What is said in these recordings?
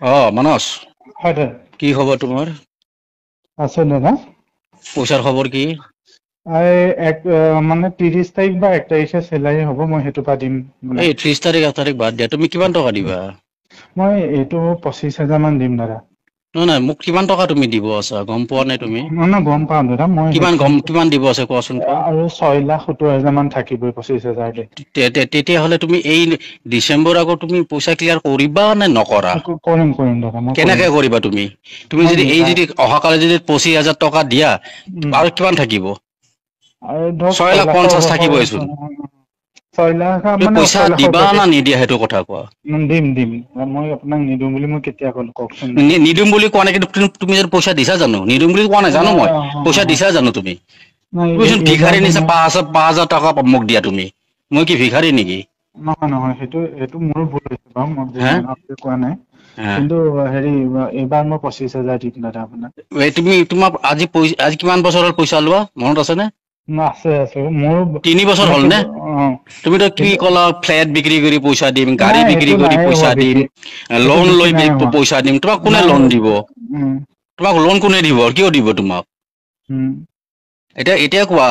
অ মানস। হয় দাদা। কি খবৰ তোমাৰ? আছে দাদা। পইচাৰ খবৰ কি? এই এক মানে 30 তাৰিখ বা 1 তাৰিখে চেলাৰী হ'ব, মই সেইটো পৰা দিম বোলে। এই 30 তাৰিখ 1 তাৰিখ বাদ দিয়া, তুমি কিমান টকা দিবা? মই এইটো 25,000 মান দিম দাদা। নহয় নহয়, মোক কিমান টকা তুমি দিব আছা গম পোৱা নাই তুমি? নহয় নহয়, গম পাওঁ দাদা মই। কিমান গম কিমান দিব আছে কোৱাচোন কোৱা। আৰু 6,70,000 মান থাকিবই 25,000 দি। তেতিয়াহ'লে তুমি এই ডিচেম্বৰ আগত তুমি পইচা ক্লিয়াৰ কৰিবা নে নকৰা? কৰিম কৰিম দাদা, মই কৰিম। কেনেকে কৰিবা তুমি? তুমি মই যদি এই মিলাই যদি অহাকালি যদি 25,000 টকা দিয়া আৰু কিমান থাকিব? আৰু ধৰক 6 লাখ 50 থাকিবইচোন। 6 লাখ তুমি মানে পইচা 6 লাখৰ দিবা ওপৰতে। না নিদিয়া সেইটো কথা কোৱা। দিম দিম, মই আপোনাক নিদিওঁ বুলি মই কেতিয়া ক'লো কওকচোন। নিদিম বুলি কোৱা নাই, কিন্তু তুমি যদি পইচা দিছা জানো? নিদিম বুলি কোৱা নাই জানো মই, পইচা দিছা জানো তুমি? নাই, তুমি চোন ভিখাৰী এইবাৰ নিচিনা 5,000 টকা মোক দিয়া তুমি। মই কি ভিখাৰী নেকি? নহয় নহয়, সেইটো সেইটো মোৰো ভুল হৈছে বাৰু, মই ভুল হা? নহয় বুলি কোৱা নাই। হা। কিন্তু হেৰি এইবাৰ মই 25,000 দিম দাদা আপোনাক। এই তুমি তোমাৰ আজি পইচা আজি কিমান বছৰ হ'ল পইচা লোৱা মনত আছে নে? আছে আছে, মোৰো 3 বছৰ মানে হ'ল নে? অ। তুমিতো কি কিন্তু ক'লা, ফ্লেট বিক্ৰী কৰি পইচা দিম, গাড়ী নাই, বিক্ৰী সেইটো কৰি নাই পইচা হোৱা দিম, বিক্ৰী। সেইটো লোন বিক্ৰী লৈ নাই হোৱা। পইচা দিম, তোমাক কোনে নাই। লোন দিব? উম। তোমাক লোন কোনে দিব? কিয় দিব তোমাক? উম। এতিয়া এতিয়া কোৱা,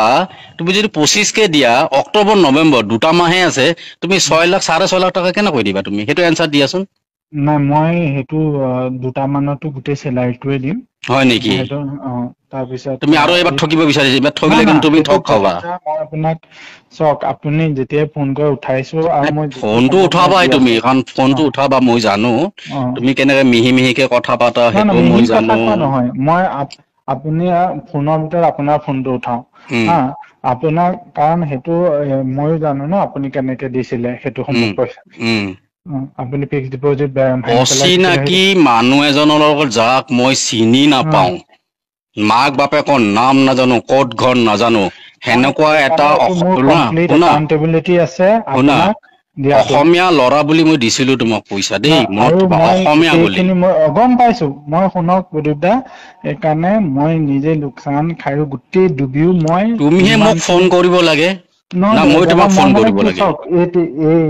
তুমি যদি 25 কে দিয়া, অক্টোবৰ নৱেম্বৰ দুটা মাহে আছে, তুমি 6 লাখ 6.5 লাখ টকা কেনেকৈ দিবা তুমি? সেইটো এনচাৰ দিয়াচোন। নাই, মই সেইটো দুটা মানতো গোটেই চেলাৰীটোৱে দিম। হয় নেকি? সেইটো অ, তাৰপিছত তুমি আৰু এবাৰ ঠগিব বিচাৰিছা, এইবাৰ না ঠগিলে না, কিন্তু তুমি সেইটো ঠগ খাবা। 25,000 মই আপোনাক চাওক, আপুনি যেতিয়াই ফোন কৰে উঠাইছো আৰু মই যিটো ফোনটো সময়ত মই উঠাবাই দি তুমি, আছো। কাৰণ ফোনটো অ। উঠাবা মই জানো। অ। তুমি কেনেকে মিহি মিহিকে কথা পাতা না না, সেইটো মিহি মই কথা জানো। কোৱা নহয়, মই আপুনি ফোনৰ ভিতৰত আপোনাৰ ফোনটো উঠাও। উম। হা, আপোনাৰ কাৰণ সেইটো ময়ো জানো ন আপুনি কেনেকে দিছিলে সেইটো সময়ত উম। পইচা। উম। আপুনি ফিক্স ডিপজিট ভাঙি পেলাই দিছিলে অচিনাকি সেইটো। মানুহ এজনৰ লগত যাক মই চিনি নাপাওঁ, মাক বাপেকৰ নাম নাজানো, ক'ত ঘৰ নাজানো, সেনেকুৱা এটা সেইকাৰণে এইটো মোৰ শুনা কমপ্লিট শুনা একাউণ্টেবিলিটি আছে শুনা, আপোনাক দিয়াটো। অসমীয়া ল'ৰা বুলি মই দিছিলো তোমাক পইচা না দেই, মনত আৰু থবা, মই অসমীয়া বুলি। গোটেইখিনি মই গম পাইছো, মই শুনক প্ৰদীপ দা, সেইকাৰণে মই নিজে লোকচান খায়ো গোটেই ডুবিও মই তুমিহে মোক ফোন ইমানখিনি কৰিব লাগে নহয় না মই দাদা, তোমাক মই ফোন মানে কৰিব কি লাগে? চাওক, এই এই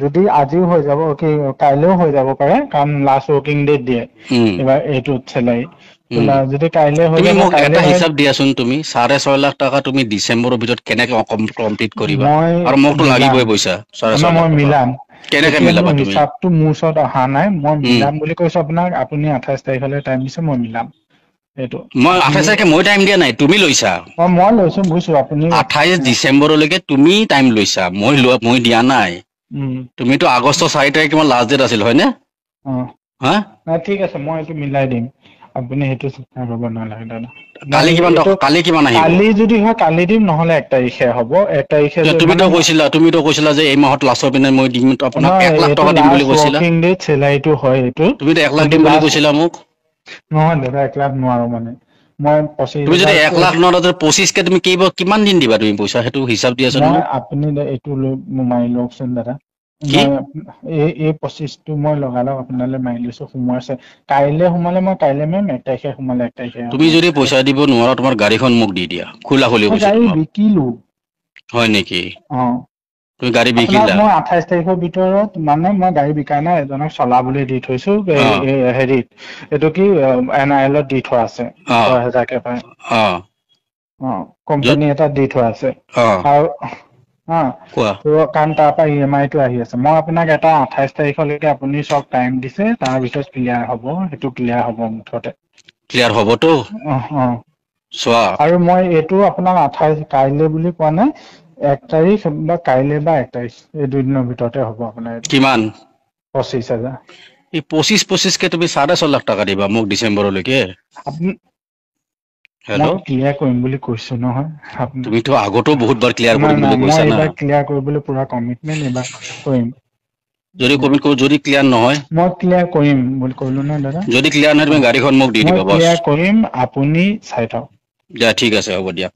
যদি আজিও হৈ যাব কি কাইলৈও হৈ যাব পাৰে, কাৰণ লাষ্ট ৱৰ্কিং ডেট দিয়ে উম। এইবাৰ এইটোত চেলাৰী। উম। যদি কাইলৈ হৈ তুমি যাব মোক কাইলৈ এটা হয়। হিচাপ দিয়াচোন, তুমি 6.5 লাখ টকা তুমি ডিচেম্বৰৰ ভিতৰত কেনেকে কমপ্লিট কৰিবা? মই আৰু মোকতো মিলাম লাগিবই পইচা 6.5 না, লাখ মই টকা। মিলাম। কেনেকে এতিয়া মিলাবা মোৰ তুমি? হিচাপটো মোৰ ওচৰত অহা নাই, মই উম। মিলাম বুলি কৈছো আপোনাক, আপুনি 28 তাৰিখলৈ টাইম দিছে, মই মিলাম এইটো। মই আপুনি 28 তাৰিখে মই টাইম দিয়া নাই, তুমি লৈছা। অ, মই লৈছো বুজিছো, আপুনি 28 ডিচেম্বৰলৈকে তুমি টাইম লৈছা, মই লোৱা মই দিয়া নাই। উম। তুমিতো আগষ্টৰ 4 তাৰিখ তোমাৰ লাষ্ট ডেট আছিল হয়নে? অ। হা? নাই ঠিক আছে, মই এইটো মিলাই দিম, আপুনি সেইটো চিন্তা কৰিব নালাগে দাদা। মই কালি কিমান এইটো টকা, কালি কিমান আহিব? কালি যদি হয় কালি দিম, নহ'লে 1 তাৰিখে হ'ব। 1 তাৰিখে তুমিতো মানে কৈছিলা, তুমিতো কৈছিলা যে এই মাহত লাষ্টৰ পিনে মই দিম আপোনাক নহয়, 1 লাখ এইটো টকা দিম বুলি লাষ্ট কৈছিলা। ৱৰ্কিং ডেট চেলাৰীটো হয় এইটো। তুমিতো 1 লাখ কিন্তু দিম বুলি লাষ্ট কৈছিলা মোক। নহয় দাদা, 1 লাখ নোৱাৰো মানে মই তুমি যদি 25,000 1 লাখ নোৱাৰা, 25 কে তুমি কিমান দিন দিবা তুমি পইচা, সেইটো হিচাপ দিয়াচোন মই মোক। আপুনি এইটো লৈ মাৰি লওকচোন দাদা। কি? মই এই এই 25টো মই লগালগ আপোনালৈ মাৰি লৈছো, সোমোৱাইছে। কাইলৈ সোমালে মই কাইলৈ মাৰিম, 1 তাৰিখে সোমালে 1 তাৰিখে তুমি যদি পইচা দিব নোৱাৰা, তোমাৰ গাড়ীখন মোক দি দিয়া, খোলা খুলি মই কৈছো গাড়ী তোমাক। বিকিলো। হয় নেকি? অ। তুমি গাড়ী আপোনাক বিকিলা? মই 28 তাৰিখৰ ভিতৰত, মানে মই গাড়ী বিকা নাই, এজনক চলাবলৈ দি থৈছো। অ। এই হেৰিত এইটো কি এন আই এলত দি থোৱা আছে, অ। 6,000কে পায়। অ। অ, কোম্পানী এটা দি থোৱা আছে। অ। আৰু হা কোৱা। তো কাৰণ তাৰ পৰা ই এম আই টো আহি আছে। মই আপোনাক এটা 28 তাৰিখলৈকে আপুনি চব টাইম দিছে, তাৰপিছত ক্লিয়াৰ হ'ব, সেইটো ক্লিয়াৰ হ'ব মুঠতে। ক্লিয়াৰ হ'বতো? অ অ। চোৱা, আৰু মই এইটো আপোনাক 28 কাইলৈ বুলি কোৱা নাই, 1 তাৰিখ বা কাইলৈ বা 1 তাৰিখ, এই দুদিনৰ ভিতৰতে হ'ব আপোনাৰ এইটো। কিমান? 25,000। এই 25 25 কে তুমি 6.5 লাখ টকা দিবা মোক ডিচেম্বৰলৈকে? আপুনি মই হেল্ল', ক্লিয়াৰ কৰিম বুলি কৈছো নহয় আপুনি। তুমিতো আগতেও বহুতবাৰ ক্লিয়াৰ নাই কৰিম নাই, বুলি মই কৈছা না। এইবাৰ ক্লিয়াৰ কৰিবলৈ পুৰা কমিটমেণ্ট, এইবাৰ কৰিম। যদি কমিট কৰো, যদি ক্লিয়াৰ নহয়? মই ক্লিয়াৰ কৰিম বুলি ক'লো নহয় দাদা। যদি ক্লিয়াৰ নহয়, তুমি গাড়ীখন মোক দি মই দিবা বছ। ক্লিয়াৰ কৰিম, আপুনি চাই থাকক। দিয়া, ঠিক আছে, হ'ব দিয়া।